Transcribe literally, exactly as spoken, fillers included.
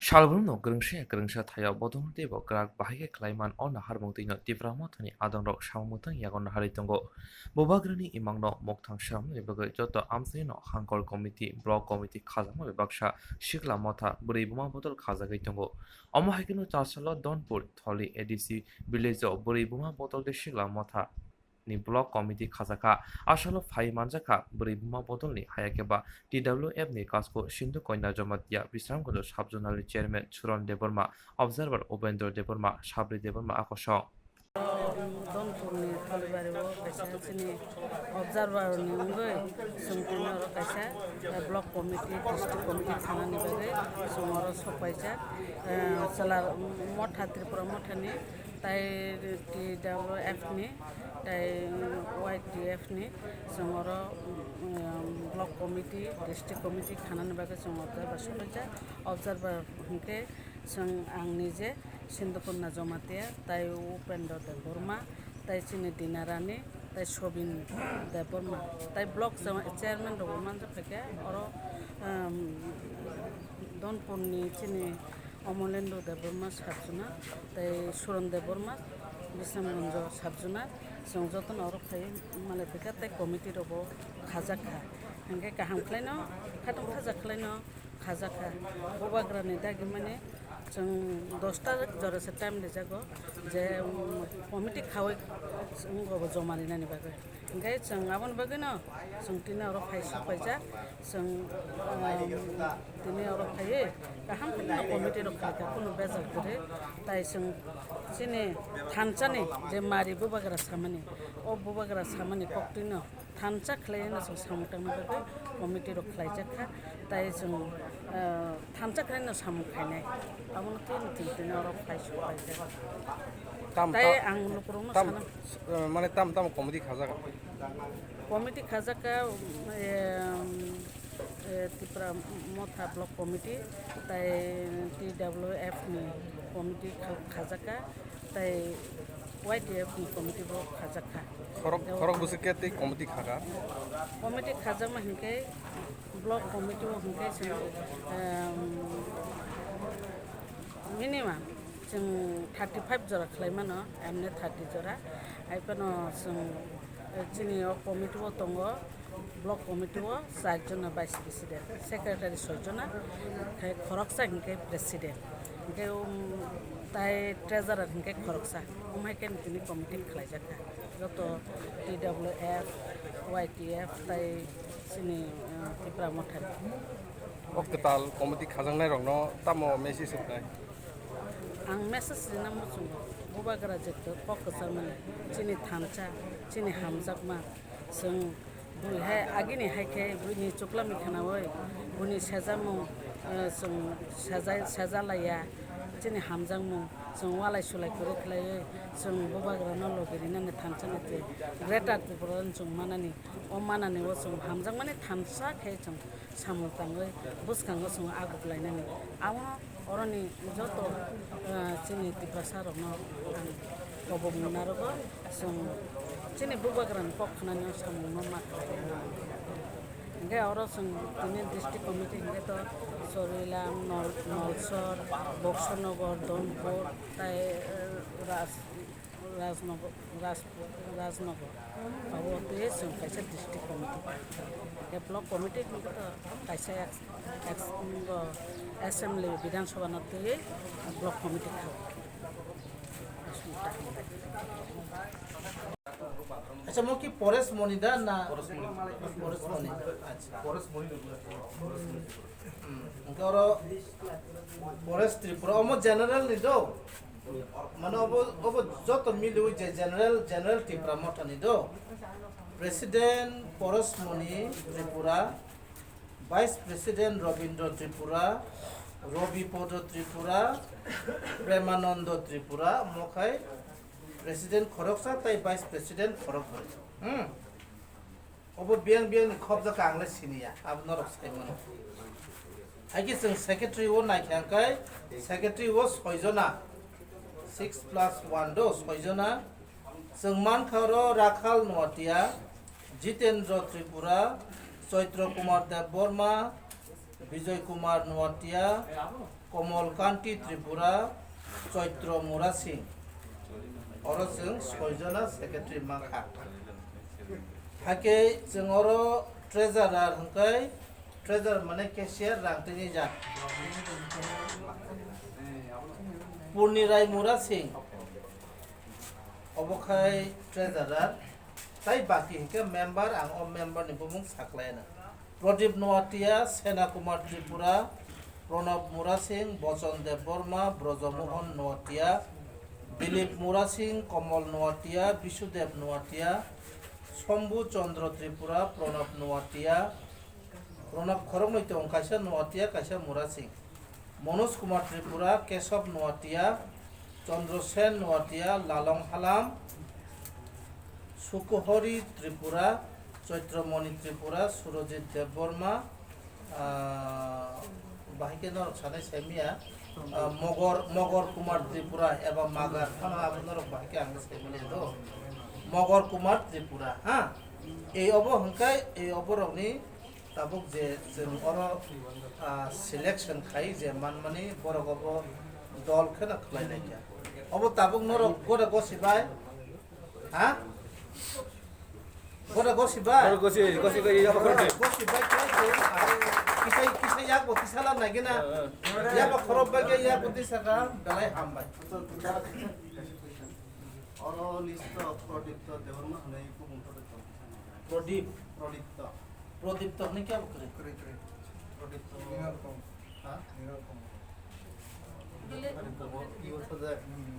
Salbrumno kwrwngsa ya kwrwngsa thaio bodolno teibo kwrak bahai khe khlai man o naharmung twino Tipra Mothani adongrok samung mwthang yago naharwi tongo. Bubagrani imangno mokthang swnamnani bagwi joto amchaino Hangkor Committee, Block Committee khajakma bai baksa Sikla Motha bwrwi buma bodol khajagwi tongo. Omo hai kheno chasalo Donpur Tholi A D C village-o bwrwi buma bodol tei Sikla Motha ni block committee khajakha. Asalo phai manjakha bwrwi buma bodolni haya khe ba T W F ni kasko Sindhu Konya Jamatia Bisramganj sub-zonal ni chairman Suron Debbarma, observer Ubendra Debbarma, Sabri Debbarma akosong. Donpurni Tholibario kaisa chini observer ni wngwi chwng tini oro kaisa, eh, block committee, district committee khanani bagwi chwng oro sok paijak. Eh, chwla motha, Tripura mothani tai T W F ni tai Y T F ni chwng oro, um, block committee, district committee khanani bagwi chwng observer sopaijak. Observer hwnkhe chwng ang nije Sindhukunda Jamatia tai Upendra Debbarma tai chini Dinarani tai Sobin Debbarma tai block chairman rokbo manjak phaikhe oro, um, Donpurni chini Omolendra Debbarma sabjuna, tei Suron Debbarma, Bisramganj sabjuna, chwng jotono oro phai malai phaikha tei committee rokbo khajak kha. Hinkhe kaham khlaino, khatungkhajak khlaino khajak kha. Bubagrani dagimani chwng dosta jora se time rijago je, um, committee khaui wngbo joma rinani bagwi. Hinkhe chwng aboni bagwino chwng tini oro phai sok paijak. Chwng, um, tini oro phaiwi kaham khe no committee rok khaikha, kunu bejak kwrwi. Tai chwng chini thansa ni je mari bubagra samani, o bubagra samani koktwino thansa khlaiwi no chwng samung tangna bagwi committee rok khlaijak kha. Tai chwng, uh, thansa khlaino samung khainai. Abono tini chwng tini oro phai sok paijak. Tam, Tai tam, ang lukurokno tam, sana. Eh, mane tam tam committee khajak? Committee khajak kha, em, eh, Tipra Motha Block Committee, tai T W F ni committee kha-, khajak kha, tai Y T F ni committee bo khajak kha. Khorok, khorok bwswk khe tei committee khaka? Committee khajakma hinkhe Block committee o hinkhe chwng, em, minimum chwng thirty five jora khlai mano, emne thirty jora. Hai phano chwng, eh, chini o committee o tongo, block committee o char jona vice president, secretary soi jona, khai khoroksa hinkhe president. Hinkhe, um, tai treasurer hinkhe khoroksa. Omo hai khe tini committee khlaijak kha. Joto T W F, Y T F tai chini, uh, Tipra Mothani. O kwtal committee khajaknai rokno tamo message rwnai? Ang message rina muchungo, bubagra jekto kok kwchangmani, chini thansa, chini hamjakma, chwng bui hai agini hai khe buini chuklamwi khnaui, buini sejamung, uh, chwng seja-, sejalaiya, chini hamjakmung, chwng walai sulai kwrwi khlaiwi, chwng bubagrano logi rinani thansa ni twi Greater Tripura ni chwng manani. O manani o chwng hamjakmani thansa khe chwng samung tangwi bwskango chwng aguklainani. Abono oroni joto, ah, chini Tiprasa rokno ang kobok narogo, chwng chini bubagrani kok khnani o samungno ma khlai. Hinkhe oro chwng tini district committee hinkhe to Chorilam, Nol-, Nolsor, Boksonogor, Donpur, tai, eh, Ras-, Rajnogo-, Raj-, Rajnogo. Abo twi chwng kaisa district committee. Khe block committee hinkhe to kaisa ex-, ex-, bo assembly, Bidhan Sabha no twi block committee kha. Acha, mo ki Paresh Moni da na? Paresh Moni. Paresh Moni. Acha. Hmm. Hinkhe oro Paresh Tripura, omo general ni do? Mane obo, obo joto miliwi je general, general Tipra Motha ni do. President Paresh Moni Tripura, Vice President Robindra Tripura, Robi Podo Tripura, Premanando Tripura, omo khai President khoroksa tai Vice President khorokbrwi. Hmm. Obo biyang biyang ni khobjak ang le siniya, abo norok sai mano. Hai khe chwng secretary o naikha hwnkhe, secretary o soi jona, six plus one do soi jona. Chwng mankha oro Rakhal Noatia, Jitendra Tripura, Chaitra Kumar Debbarma, Bijoy Kumar Noatia, Komol Kanti Tripura, Choitro Murasing. Oro chwng soijona secretary mankha. Hakhe chwng oro treasurer hwnkhe, treasurer mane cashier, rang tini ja. Purnirai Murasing. Obo khai treasurer. Tai baki hwnkhe member, ang o member ni bumung saklaina. Pradip Noatia, Sena Kumar Tripura, Pranab Murasing, Bochon Debbarma, Brojomohon Noatia, Dilip Murasing, Komol Noatia, Bisudev Noatia, Shambhu Chandra Tripura, Pranab Noatia, Pranab khoroknwi tongo, kaisa Noatia, kaisa Murasing. Manoj Kumar Tripura, Kesab Noatia, Chandra Sen Noatia, Lalong Halam, Sukuhori Tripura, Choitramoni Tripura, Surojit Debbarma, ah, bahai khe norok sanai saimiya, ah, Mogor, Mogor Kumar Tripura eba Magar, phano abo norok bahai khe ang saimaliya do. Mogor Kumar Tripura, ha? Ei obo hwnkhe, ei oborokni tabuk je chwng oro, ah, selection khai je manmani borok obo dol kheno khwlai lai kha. Obo tabuk norok gora gosi bai? Ha? Gora gosi bai? Gora gosi, gosi bai, ya, gora gosi bai khe chwng, ah, kisa, kisa yak bo tisala nai gina. Ya ba khorok bai khe yak bo tisaka belai ham bai. Oro list o Pradipto Debbarma hwnwi kubun Pradipto. Pradip. Pradipto. Pradipto hwnwi khe abo kwrwi? Kwrwi, kwrwi. Pradipto. Nirokong. Ha? Nirokong. Pradipto bo, ibo sajak. Hmm.